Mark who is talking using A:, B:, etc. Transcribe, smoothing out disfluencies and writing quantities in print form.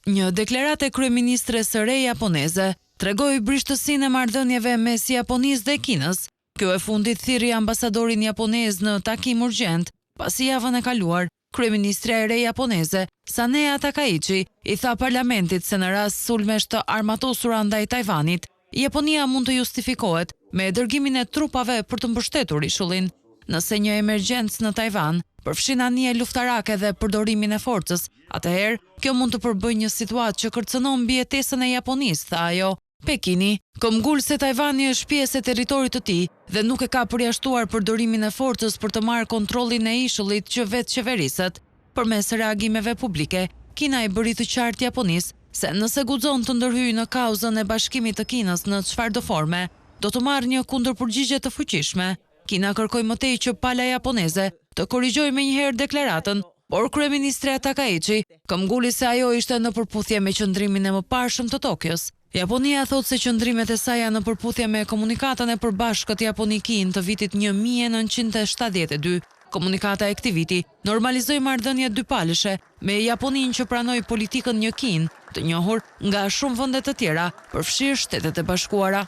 A: Një deklaratë e kryeministres së re japoneze tregoi brishtësinë e marrëdhënieve mes Japonisë dhe Kinës. Kjo e fundit thirri ambasadorin japonez në takim urgjent, pasi javën e kaluar, kryeministrja e re japoneze, Sanae Takaichi, i tha parlamentit se në rast sulmesh të armatosura ndaj Tajvanit, Japonia mund të justifikohet me dërgimin e trupave për të mbështetur ishullin. Nëse një emergjencë në Tajvan përfshin anije luftarake dhe përdorimin e forcës, atëherë kjo mund të përbëjë një situatë që kërcënon mbijetesën e Japonisë, tha ajo. Pekini këmbgul se Tajvani është pjesë e territorit të tij dhe nuk e ka përjashtuar përdorimin e forcës për të marrë kontrollin e ishullit që vetëqeveriset. Përmes reagimeve publike, Kina i bëri të qartë Japonisë se nëse guxon të ndërhyjë në kauzën e bashkimit të Kinës në çfarëdo forme, do të marrë një kundërpërgjigje të fuqishme. Kina kërkoi më tej që pala japoneze të korrigjojë menjëherë deklaratën, por kryeministrja Takaichi këmbguli se ajo ishte në përputhje me qëndrimin e mëparshëm të Tokios. Japonia thotë se qëndrimet e saj janë në përputhje me komunikatën e përbashkët Japoni-Kinë të vitit 1972. Komunikata e këtij viti normalizoi marrëdhëniet dypalëshe me Japoninë që pranoi politikën një Kinë, të njohur nga shumë vende të tjera, përfshirë Shtetet e Bashkuara.